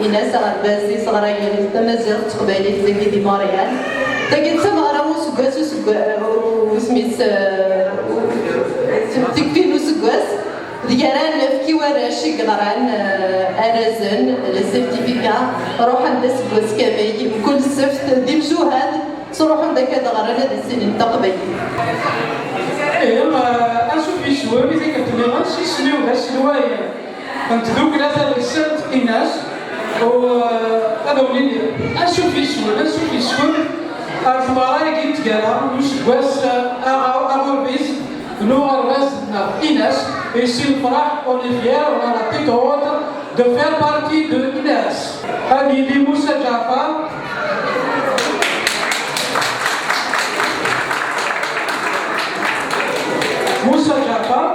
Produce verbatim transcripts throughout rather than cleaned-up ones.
Ines, aɣerbaz iseɣrayen tamaziɣt d teqbaylit dagi di Montréal. Tagi d tameɣra n useggas, usegga-, usmis, eh, tikti n useggas, deg ara nefk i warrac i yeɣran, eh, arrazen, les certificats, ruḥen-d aseggas kamel, mkul ssebt, d imjuhad, ttruḥun-d akka ad ɣren, ad issinen taqbaylit. Ihi, eh, ansuf yes-wen, i tikkelt nniḍen, s yisem-iw d aselway n tdukla tadelsant Ines, u, eh, ad awen-iniɣ, ansuf yes-wen, ansuf yes-wen, ar tmeɣra-agi n tgara n useggas, eh, aɣ-, aɣurbiz n uɣerbaz-nneɣ Ines, et si lefraḥ, on est fiers, on a la tête haute de faire partie de Ines. Ad yili Moussa Ǧaɛfar. Moussa Ǧaɛfar,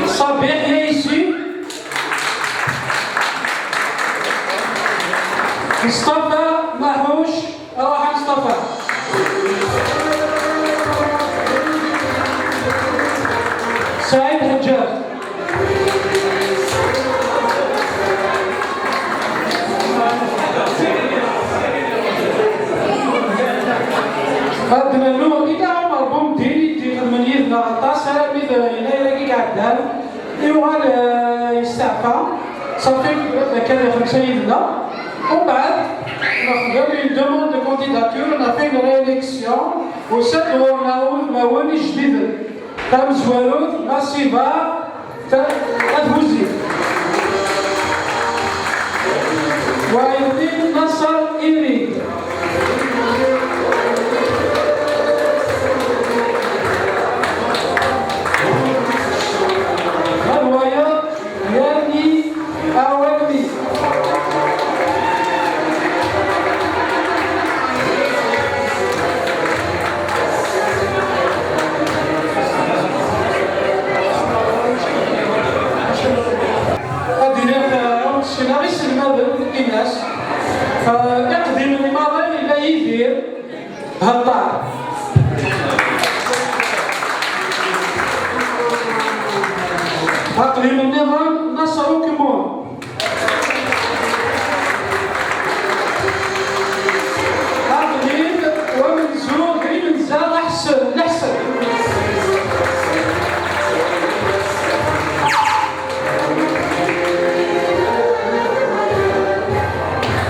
Sabiḥ Yaïsi, Mustafa Maḥuc, Rawaḥ Mustafa. Saɛid Ḥeǧǧaǧ. Ad d-nernu ila Ɛumer Bumdin i d-ixedmen yid-neɣ aṭas armi d yennayer-agi iɛeddan. Yuɣal, eh, yesteɛfa, ṣafi, akka d xemsa yid-neɣ. Umbeɛd, nexdem une demande de candidature, on a fait une réélection, usan-d ɣur-neɣ udmawen ijdiden. Tamezwarut, Masiba, ta-, At Buzi. Wayeddin Nasser Irid. Ad wayeḍ, yerni awalmi. Ad d-iniɣ, eh, ssneɣ iselmaden n Ines. Eh, iqdimen imaḍi yella Yidir Heṭṭar. Aqdim nniḍen Naṣer Ukemmun. Aqdim wamenzu d imenza Aḥsen, Leḥsen.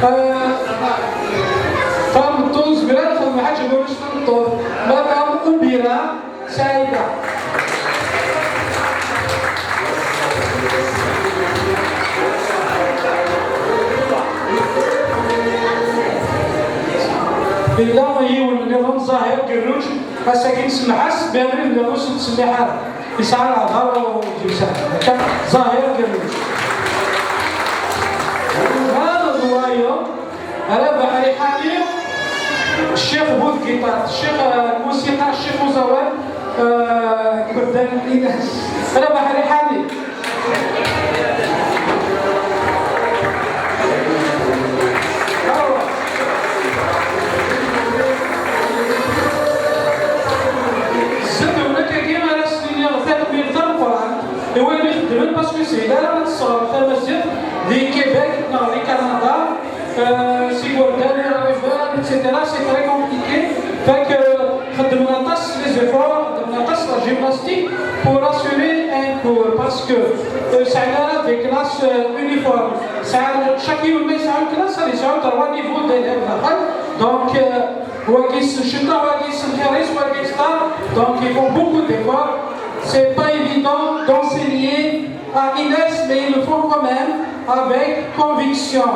Ah, tameṭṭut, zemreɣ ad xedmeɣ ḥaǧa ulac tameṭṭut. Madame Ubira Saïda. Yella yiwen nniḍen, Zahir Gerruǧ, ass-agi nsemmeḥ-as, Berlin nniḍen ur s-nettsemmiḥ ara. Yesɛa leɛḍer u yemsaḥ. Akka, Zahir Gerruǧ. Hada d wayeḍ. Rabaḥ Riḥani, ccix bu tgiṭart, ccix, eh, lmusiqa, ccix uẓawan, eh, iberdan-nni. Rabaḥ Riḥani. Zedwen akkagi ara s-niniɣ tanemmirt tameqqrant i wayen ixeddmen, parce que c'est là ara tesseɣrem tamaziɣt di Québec neɣ di Canada. Euh, seg werdani, rrifan, et cetera, c'est très compliqué. Fait que, euh, xeddmen aṭas les efforts, xeddmen aṭas la gymnastique pour assurer un cours, parce que, euh, sɛan ara des classes, euh, uniformes. Sɛan, chaque yiwen ma yesɛa une classe, ad yesɛu trois niveaux d'élèves daxel. Donc, euh, wagi s ccetta, wagi s lxiris, wagi s ṭṭar. Donc, ils font beaucoup d'efforts. C'est pas évident d'enseigner à Ines, mais ils le font quand même avec conviction.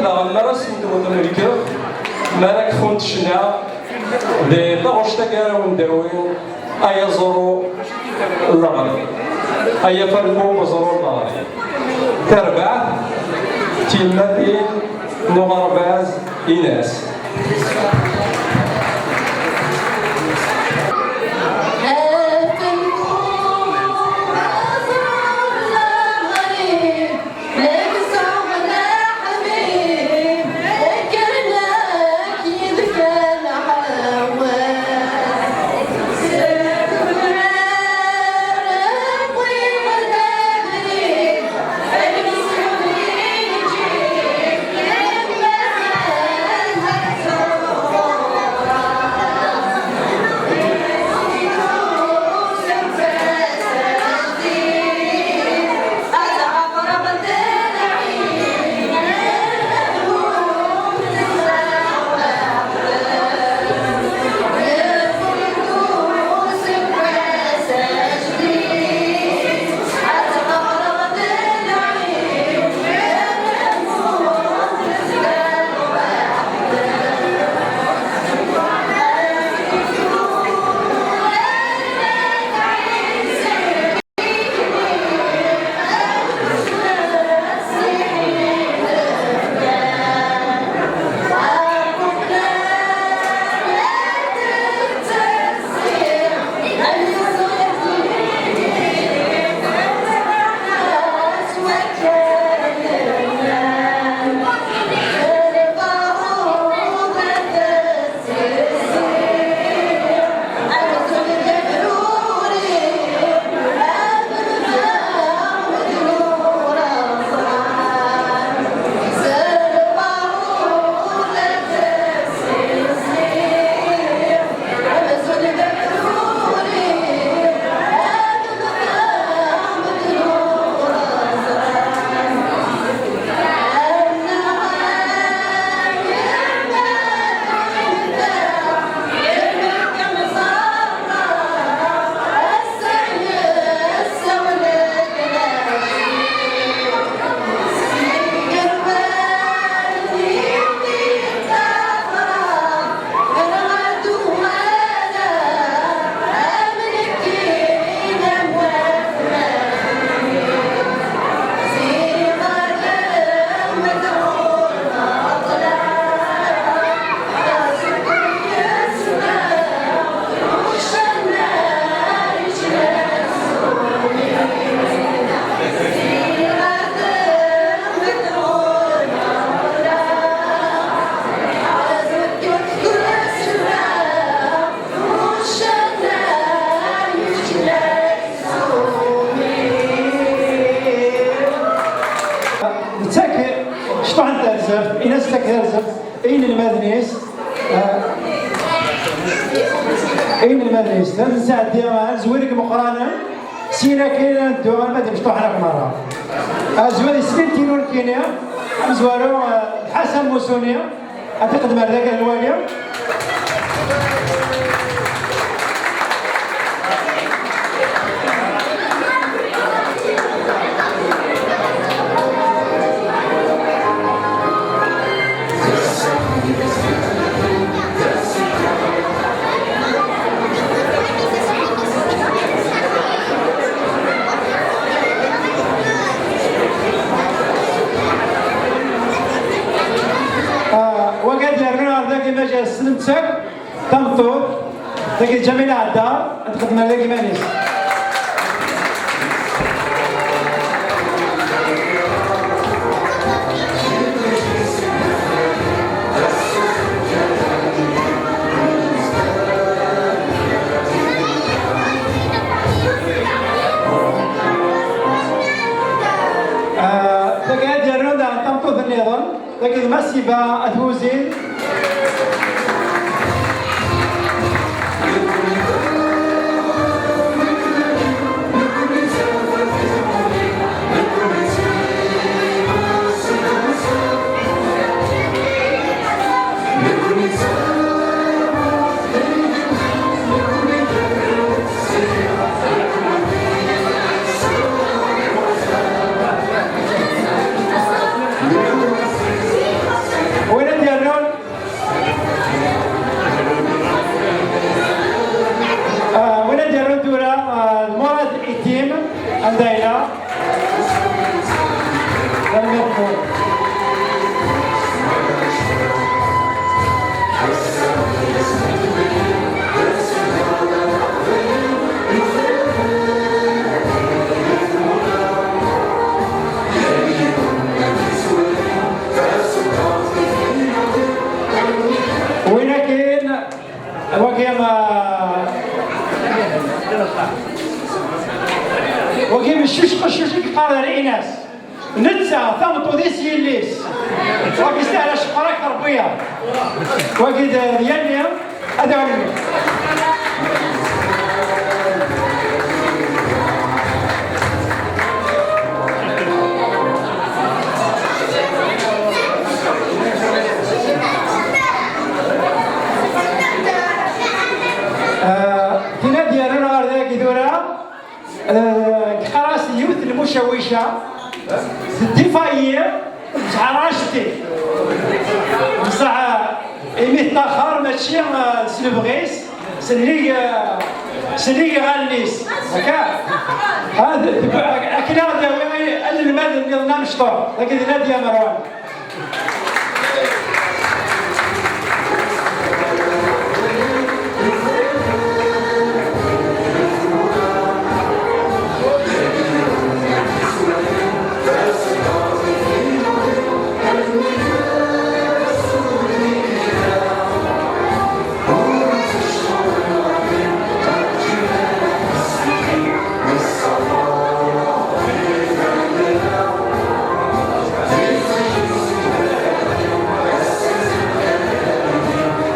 Mi ara sen-d-wwḍen lkef, mi ara kfunt ccna, di taɣect-agi ara wen-d-awi ay aẓru n leɣrib, ay afalku n uẓru n leɣrib. Tarbaɛt, tiyemmatin n uɣerbaz Inas. Nettak cṭuḥ n terzeft, Inas tettak terzeft i yinelmaden-is, eh, i yinelmaden-is. Ad nesɛeddi, ad nezwir deg imeqqranen, syin akin ad neddu arma d imecṭuḥen akk merra. Azwir di snat n tinulkin-nni, amezwaru, eh, Ḥasan Musuni, ad t-iqeddem ar dagi ad nwali. Ah, wagi ad d-yernu ar dagi ma ǧas nettak, tameṭṭut, tagi Ǧamila Ɛedda, ad tqeddem ar dagi iman-is. Ah, tagi ad d-yernu daɣen tameṭṭut nniḍen. Dagi d Masiba At Wuzin. Anda yella? Tanemmirt-nwen. Win akin, wagi, ah, wagi meccuc qeccuc i yeqqar ar Inas. Netta, tameṭṭut-is yelli-s. Wagi s teɛla ceqqer akteṛ n wiyaḍ. Wagi d, d yelli, ad ɛelmen. Ah, tin ad yerren ɣer dagi tura, ah, yeqqar-as yiwet n lmucawica, teddifayi, tɛerrac-it. Bṣaḥ, ah, imi teṭṭaxer, mačči, ah, s lebɣi-s, s nnig, ah, s nnig iɣallen-is. Akka? Ah, d-, d-, akken ad d-awi anelmad nniḍen amecṭuḥ. Dagi d Nadia Merwan.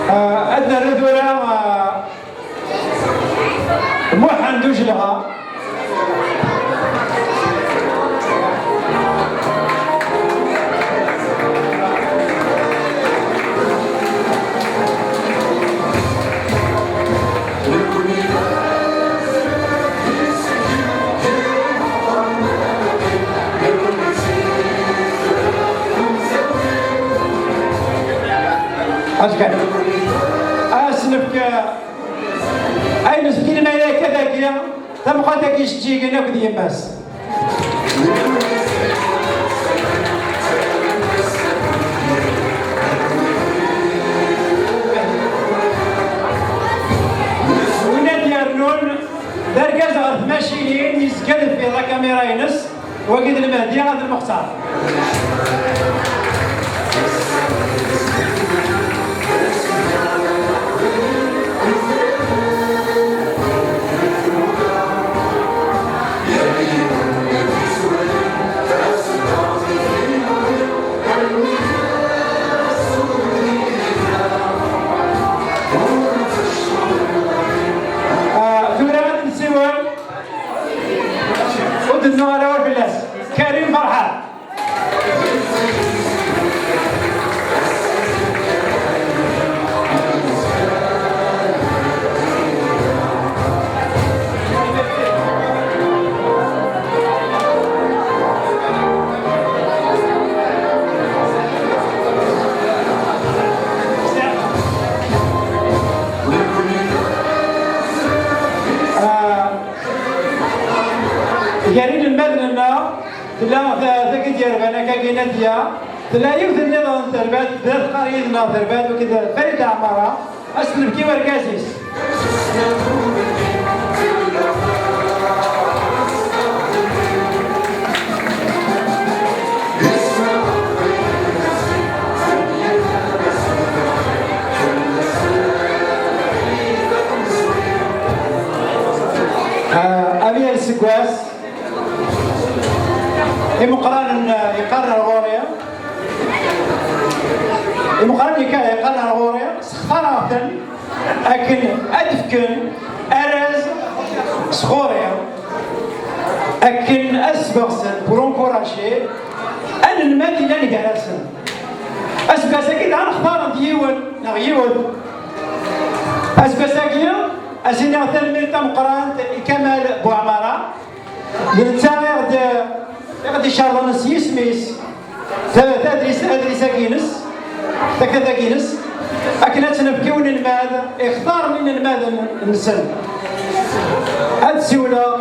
Ah, ad nernu tura, ah, Muḥend Ujelɣa. Azekka. Ad s-nefk ayen zedin ma yella akka dagi, tamuqant-agi ijeǧǧigen akked yemma-s. Win ad d-yernun d argaz ɣer tmacinin, yezga deffir la caméra-ines. Wagi d Lmehdi, ad Lmuxtar. Ah, tura ad nsiwel. Ur d-nnuɣ ara awal fell-as. Karim Ferḥat. Ah, gar inelmaden-nneɣ, tella ta-, tagi d-yerban akkagi Nadia, tella yiwet nniḍen terbat, tella teqqar yid-neɣ terbat, akked Farida Ɛmara, ad s-nebki urgaz-is. Ah, am yal seggas, imeqqranen, ah, yeqqaren ar ɣur-i, imeqqranen yekka-, yeqqaren ar ɣur-i, sextareɣ-ten akken ad d-fken arraz s ɣur-i, akken ad sbeɣsen pour encourager anelmad yellan gar-asen. Aseggas-agi daɣen xtaren-d yiwen neɣ yiwet. Aseggas-agi, ad s-iniɣ tanemmirt tameqqrant i Kamal Buɛmara, d netta i ɣ-d-, i ɣ-d-icerḍen s yisem-is ta-, tadlis-, adlis-agi-ines, taktabt-agi-ines, akken ad tt-nefk i unelmad ixtaren inelmaden-nsen. Ad siwleɣ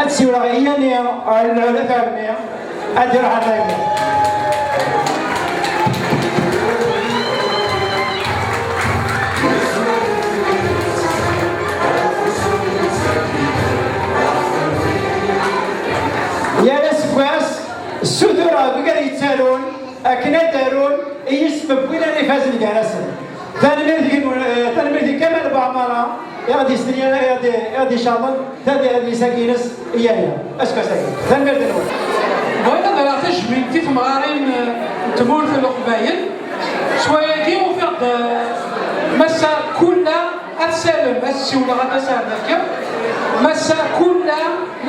Siwleɣ i Yani, ɣer lɛula tarmi, ad iruḥ ar dagi. Yal aseggas, ssutureɣ deg wid yettarun akken ad d-arun i yisbebwilen ifazen gar-asen. Tanemmirt i, eh, tanemmirt i Kamal Buɛmara, i ɣ-d-yeslen, i ɣ-d-, i ɣ-d-icerḍen tadi adlis-agi-ines i yaya. Aseggas-agi. Tanemmirt-nwen. Bɣiɣ ad rreɣ tajmilt i temɣarin, eh, n tmurt n Leqbayel. S wayagi ufiɣ-d, eh, Massa Kulla At Salem, ad ssiwleɣ ad as-rreɣ akka. Massa Kulla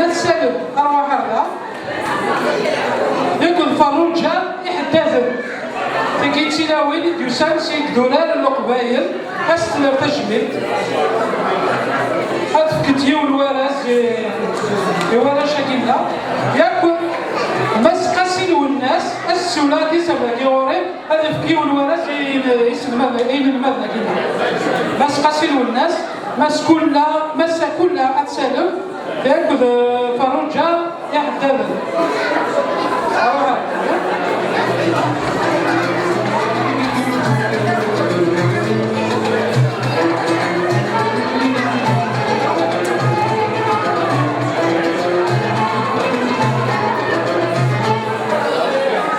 At Salem, arwaḥ ar da. Akked Ferruǧa Iḥeddaden. Tagi d tilawin i d-yusan si yigdurar n Leqbayel, ad s-tler tajmilt. Ad fkent yiwen warraz i, i warrac-agi-nneɣ. Yak, Mass Qasi Lwennas, ad s-ssiwleɣ ad d-isers dagi ɣur-i, ad ifk yiwen warraz i, i iselmaden, i yinelmaden-agi-nneɣ. Mass Qasi Lwennas, Mass Kulla, Massa Kulla At Salem, akked, eh, Ferruǧa Iḥeddaden.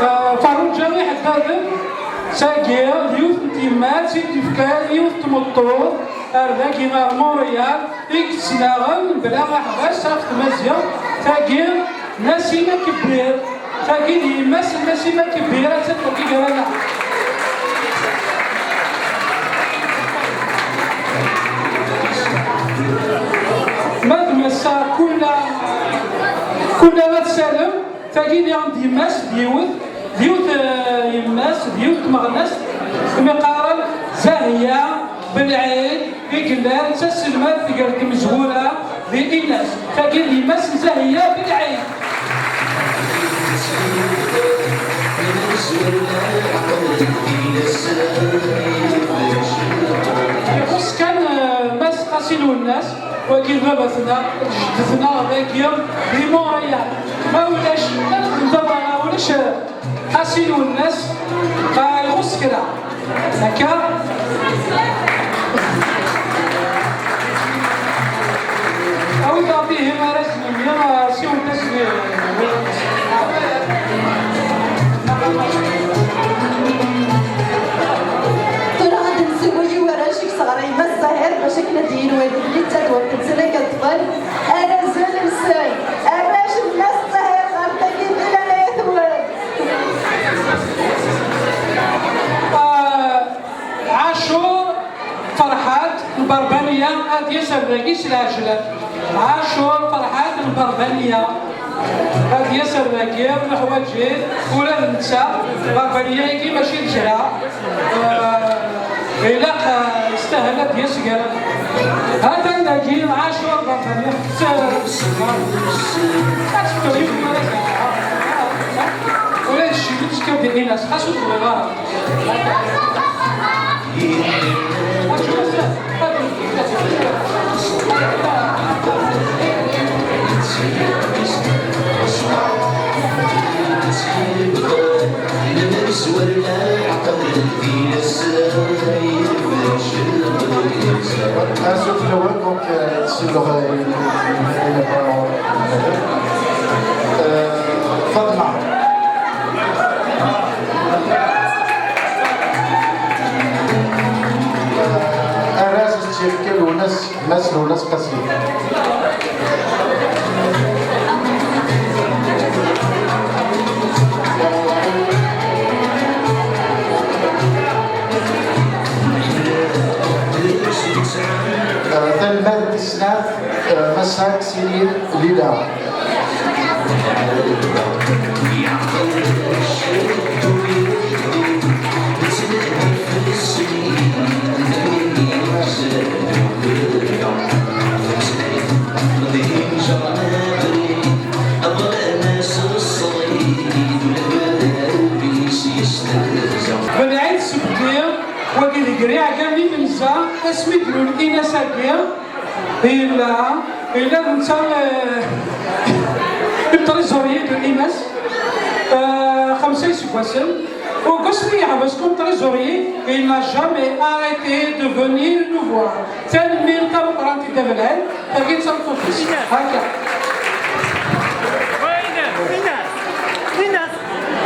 Eh, Ferruǧa Iḥeddaden, tagi d yiwet n tyemmat i d-yefkan yiwet n tmeṭṭut ar dagi, ar Montréal, i yettnaɣen bla aḥbas ɣef tmaziɣt. Tagi d Nasima Kebbir. Tagi d yemma-s n Nasima Kebbir, ad tafeḍ deg gar-aneɣ. Ma d Massa Kulla, Kulla At Salem, tagi diɣen d yemma-s, d yiwet, d yiwet, eh, yemma-s, d yiwet tmeɣnast, umi qqaren Zahya Belɛid, i yellan d taselmadt gar tmezwura di Inas. Tagi d yemma-s n Zahya Belɛid. Ixuṣ kan, eh, Mass Qasi Lwennas, wagi d baba-tneɣ, d jeddi-tneɣ dagi di Montréal. Ma ulac, ma nexdem tameɣra, ulac, eh, Qasi Lwennas, ixuṣ kra. Akka. Awit-aɣ-d ihi arraz-nni, siwlet-as. Tura ad nsiwel i warrac i yesɣer Mass Zahir bac akken ad d-yini waydi belli d tadwalt-nsen akka ṭṭfen. Arrazen nsen, arrac n Mass Zahir ɣer tagi n llanaya-twen. Ah, Ɛacur Ferḥat Lberbaniya ad d-yas ar dagi s lɛejlan. Ɛacur Ferḥat Lberbaniya ad d-yas ar dagi, nuḥwaǧ-it, ula d netta, Lberbaniya-agi mačči d kra. Ah, ilaq, ah, yestahel ad d-yas gar-, ha-t-an dagi, Ɛacur Lberbaniya. Ad tefkeḍ yiwet n warraz. Ula d cci, ur teskaddin-as, xas ur tebɣiḍ ara. Asuf fell-awen, donc, euh, ssiwleɣ, euh, euh, Faḍma. Arraz s-tt-yefka Lwennas, Mass Lwennas Qasi. Tanmert tis snat, Massa Ksini Lila. Belɛid Sebti, wagi d Griɛgan imenza, asmi d-lul Inas-agi, yella Yella d netta, euh, le trésorier de Ines, euh, xemsa iseggasen. Deg wasmi yeḥbes comme trésorier, il n'a jamais arrêté de venir nous voir. Tanemmirt tameqqrant i Dda Belɛid, tagi d tameṭṭut-is. Akka.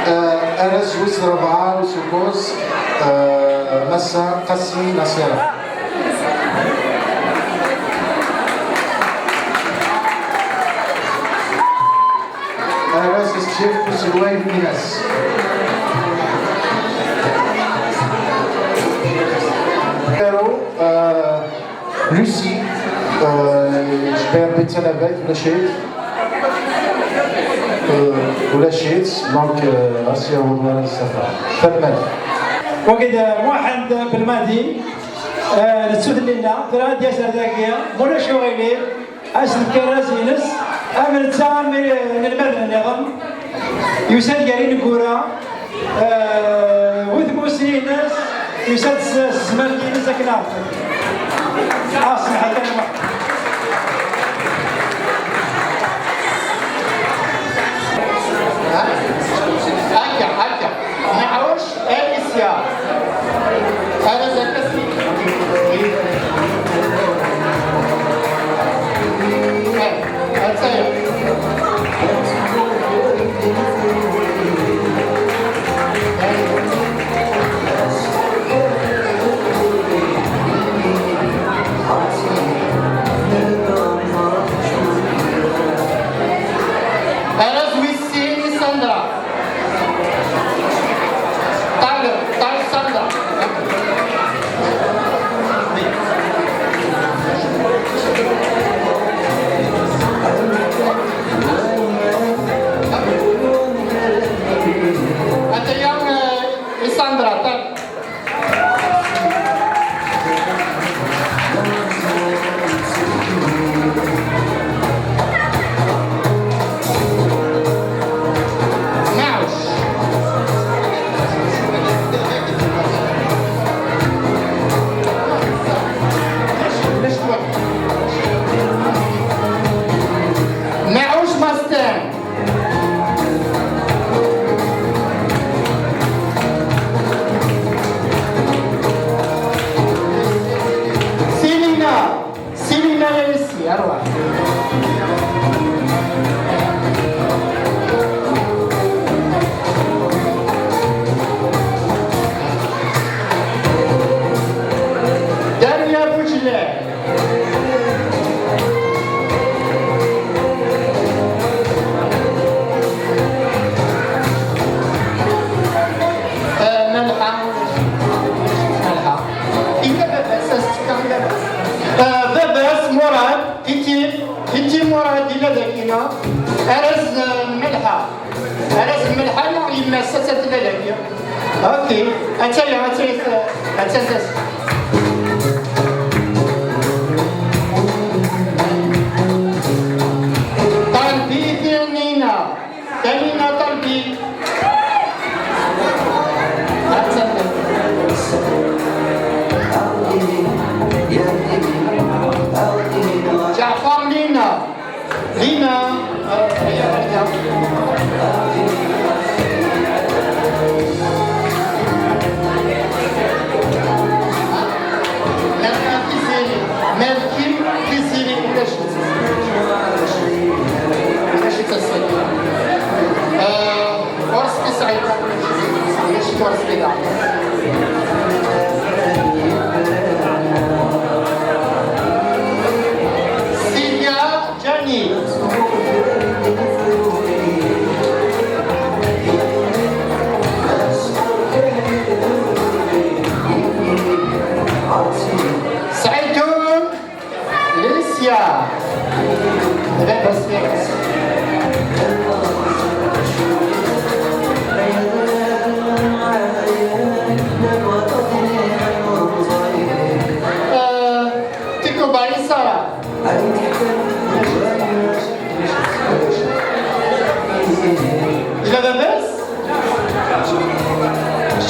Euh, arraz wis rebɛa n useggas, euh, Massa Qasi Nasira. Arraz asǧif n uselway n Minas. Pero, euh, Lucie, euh, jbiɣ-d talabayt, ulac-itt. Euh, ulac-itt, donc, euh, ɣas yaweḍ wara s axxam. Tanemmirt. Wagi d Muḥend Belmadi, euh, d ttut-nni-nneɣ, tura ad d-yas ar dagi, ma ulac uɣilif, ad s-nefk arraz-ines, am netta am inelmaden nniḍen, yusa-d gar ineggura, euh, bu tmussni-ines, yusa-d s, s tzmert-ines akken ad Ah, semḥet, a Muḥ. Akka, akka. Naɛuc, Alicia. Arraz akka s-, Eh, attaya. Arraz wis sin i Sandra. Tal, tal Sandra. Attaya, eh, i Sandra, tal. Naus Master. Selina, Selina Laïci, arwaḥ. Dania Bouchelet. Eh, Malḥa. Malḥa. Yella baba-s, as-tefka i baba-s. Eh, baba-s, Murad, Titi, Titi Murad, yella dagina. Arraz, eh, Malḥa. Arraz n Malḥa neɣ yemma-s, atta tella dagi. Ok, attaya, attaya, attaya. Talbi Tanina, Tanina Talbi. Ǧaɛfar Lina. Lina, euh, Malki Tiziri, Malki Tiziri, ulac, ulac ass-agi. Euh, Ɣur-s Saɛid, ulac ɣur-s kra. Silya Jani. Saɛid Dun. Lisya. Baba-s. Euh, Tiko Barisara. Yella baba-s?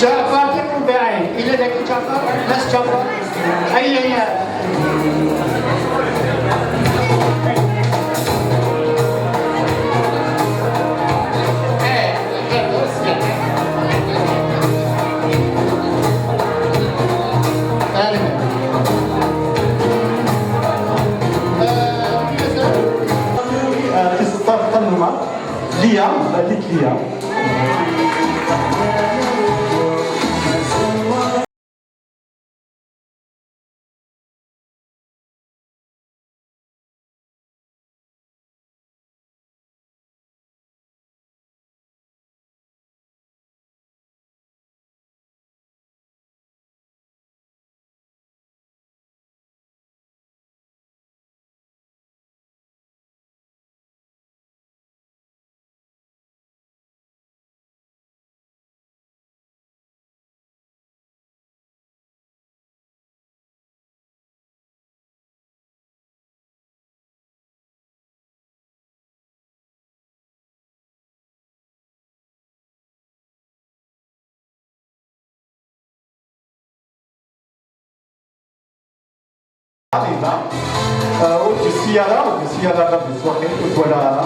Ǧaɛfar Tiqenbiɛin. Yella dagi Ǧaɛfar? Mass Ǧaɛfar? Ayya, ya. Iya. Arriba. Euh, ur d-yessi ara, ur d-yessi ara bab-is waqil, ur twala ara.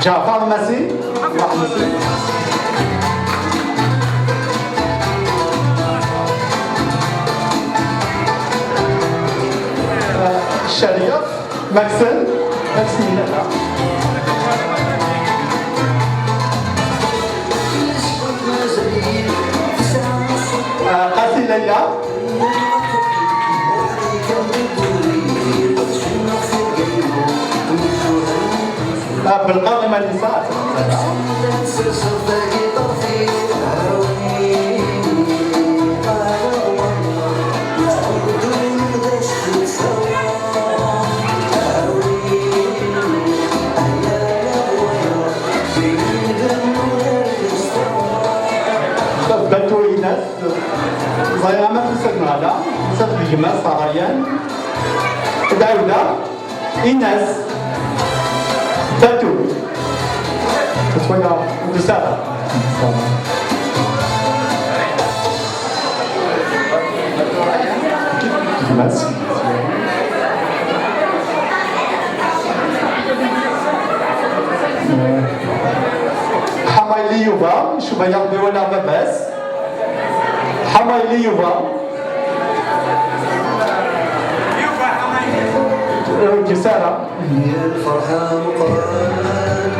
Ǧaɛfar Massi. Euh, Cariaf. Maxel, Maxel, là. Euh, Qasi Leila. Ah, Belqadi Manisa. Batu Ines, ẓriɣ ama tusa-d neɣ ala, tusa-d gma-s Ṛyan, Dawda, Ines, Batu. Tusa-d, tusa-d. Gma-s. Ḥamayli Yuba, icuba-yaɣ-d mi walaɣ baba-s. Ḥamayli Yuba. Ur gis ara.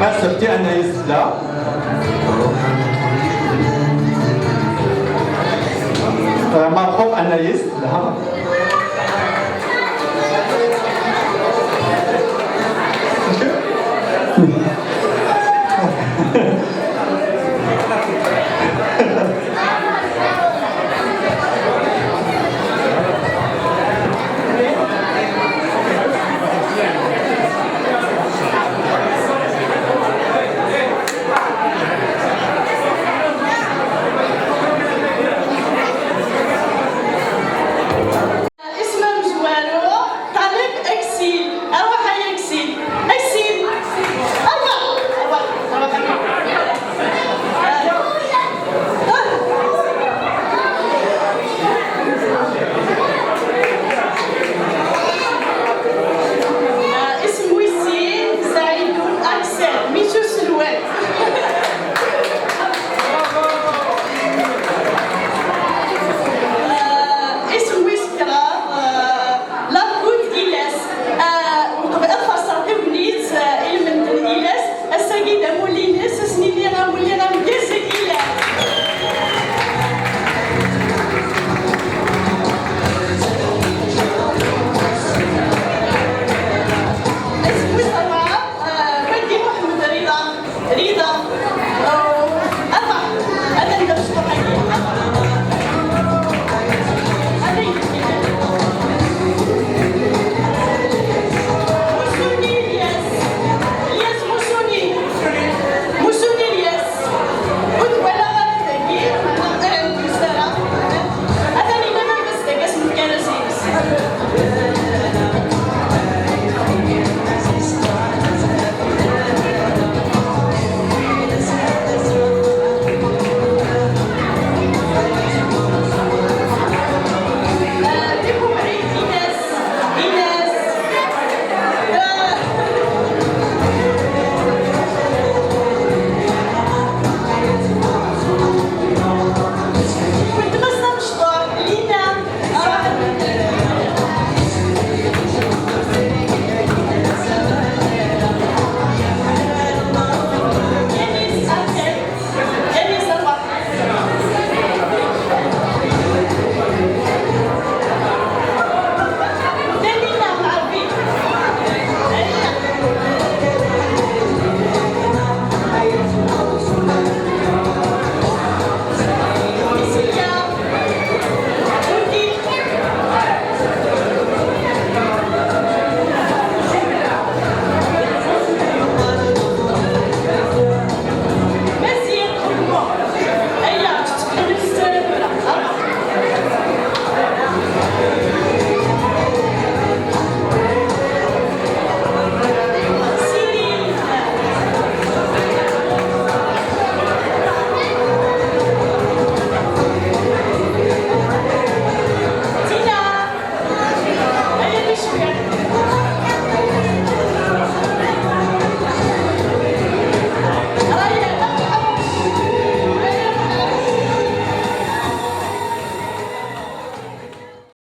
Asebti Anaïs tella. Marxuq Anaïs tella.